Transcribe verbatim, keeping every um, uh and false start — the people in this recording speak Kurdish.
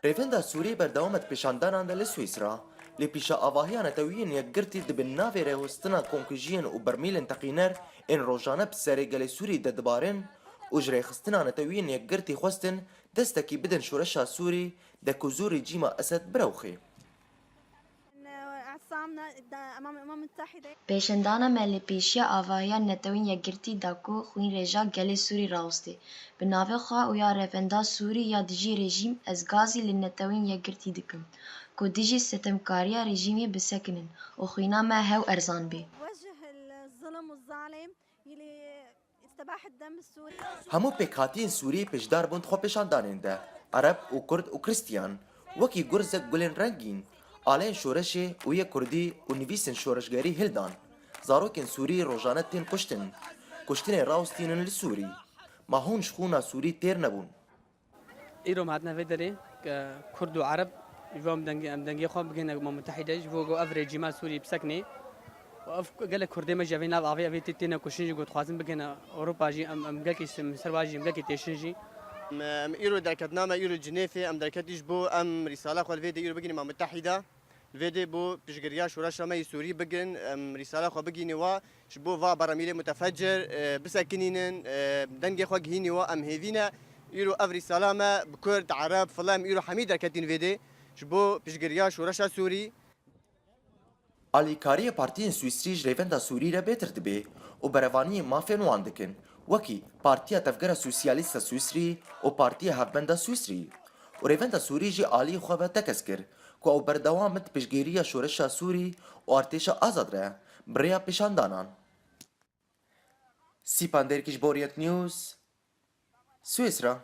Rêvenda Sûrî berdewam e di pêşandanan de li Swîsra. Lê pîşa avahiya Neteweyên Yekgirtî di bin navê rêwestina komkujiyên û bermîlên teqîner ên rojane bi serê gelê Sûrî de dibarin û ji rêxistina Neteweyên Yekgirtî xwestin destekî bidin şoreşa Sûrî de ku zû rejîma Esed birewxê. إن اعتصامنا قدام أمام الأمم المتحدة. Pêşendana me li pêşiya avahiya Netewên Yekgirtî da ku xwînrêja gelê Sûrî rawestê. Bi navê xwe û ya Rêvenda Sûrî ya dijî rejîm, ez gazî li Netewên Yekgirtî dikim ku dijî sitemkariya rejîmê bisekinin û xwîna me hew erzan bê. وجه الظلم والظالم يلي استباح الدم السوري. Hemû pêkhatiyên Sûrî pêşdar bûn di xwepêşandanên de, Ereb û Kurd û Kristiyan, wekî gurzek gulên rengîn, aleyên şoreşê û yê Kurdî û nivîsên şoreşgerî hildan. Zarokên Sûrî rojane tên kuştin. Kuştinê rawestînin li Sûrî. Ma hûn ji xûna Sûrî têr nebûn. Îro me hatine vê derê, ke Kurd û Ereb, ji bo em dengê, em dengê xwe bigihine Umem Mutehîde, ji bo ku ev rejîma Sûrî biseknê. Û ev gelek Kurdê me jî evê nav avê, evê tê-, têne kuştin jî, ku dixwazin bigihine Ewropa jî, em, em gelkî sim-, ser wa jî, em gelkî têşin jî. Em, em îro derketina me, îro Cinêfê, em derketî ji bo em rîsala xwe li vê dê îro bigihine Umem Mutehîde. Li vê dê bo piştgiriya şoreşa me yê Sûrî bigin, em rîsala xwe bigihînê wa, ji bo va beramîlê mutefecir, e, bisekinînin, e, dengê xwe gihînê wa, em hêvî ne. Îro ev rîsala me bi Kurd, Ereb, File em îro hemî derketîn vê dê, ji bo piştgiriya şoreşa Sûrî. Alîkariyê partiyên Swîsrî ji Rêvenda Sûrî re bêtir dibe û berevaniyê mafên wan dikin, wekî Partiya Tevgera Sosyalîst a Swîsrî û Partiya Hevbenda Swîsrî. Û Rêvenda Sûrî jî alî xwe ve tekez kir ku ew berdewam in di piştgiriya şoreşa Sûrî û artêşa azad re bi rêya pêşandanan. Sîpan Derkî ji bo Orient News, Swîsra.